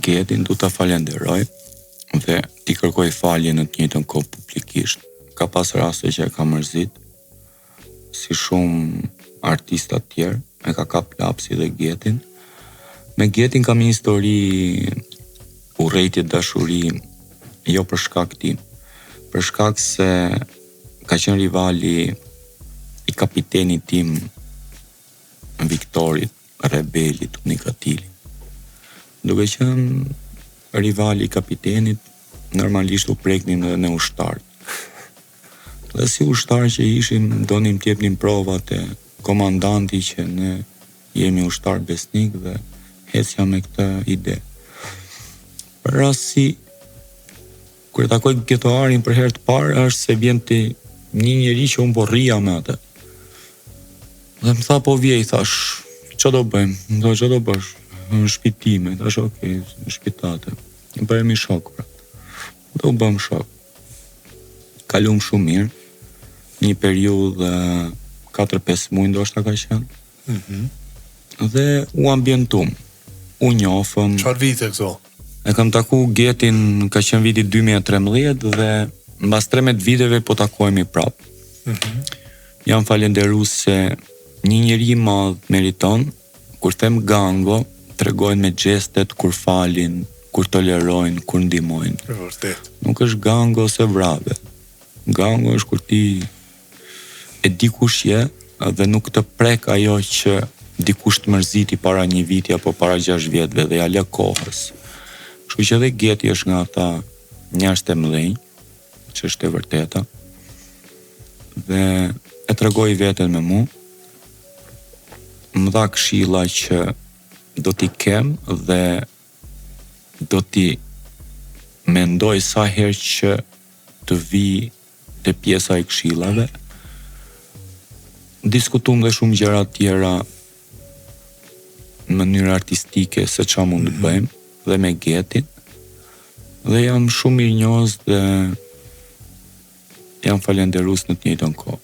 Getin du ta falenderoj dhe t'i kërkoj falje në të njëjtën kohë publikisht. Ka pas raste që e kam mërzit, si shumë artista të tjerë, e ka kap lapsi dhe Getin. Me Getin kam një histori urrejtje dashuri, jo për shkak tim, për shkak se ka qenë rivali i kapitenit tim Viktorit, Rebelit, Unikatilit. Duke qenë rivali i kapitenit, normalisht u preknin edhe ne ushtarët. Dhe si ushtarë që ishim, donim të jepnim prova te komandanti që ne jemi ushtarë besnik dhe ecja me këtë ide. Për rastësi, kur e takoj Getoarin për herë të parë, është se vjen te një njeri që unë po rrija me atë. Dhe më tha po vje, i thash, ça do bëjmë? Më tha, ça do bësh? Në shpi time, i thash, ok, në shpi tate. Bëhemi shok, pra. Dhe u bëmë shok. Kalum shumë mirë. Një periudhë 4-5 muaj ndoshta ka qenë. Mm -hmm. Dhe u ambientum. U njofëm. Çfarë vite këto? E kam taku Getin, ka qenë viti 2013 dhe mbas 13 viteve po takohemi prap. Mm -hmm. Jam falenderus se një njeri i madh meriton, kur them gango, tregojnë me gjestet kur falin, kur tolerojnë, kur ndihmojnë. E vërtet. Nuk është gango se vrave. Gango është kur ti e di kush je dhe nuk të prek ajo që dikush të mërziti para një viti apo para 6 vjetëve dhe ja lë kohës. Kështu që edhe Geti është nga ata njerëz të mëdhenj, që është e vërteta. Dhe e tregoi veten me mu. Më dha këshilla që do t'i kem dhe do t'i mendoj sa herë që të vi te pjesa e këshillave. Diskutum dhe shumë gjëra të tjera në mënyrë artistike se ça mund të mhm. bëjmë dhe me Getin. Dhe jam shumë mirënjohës dhe jam falenderus në të njëjtën kohë.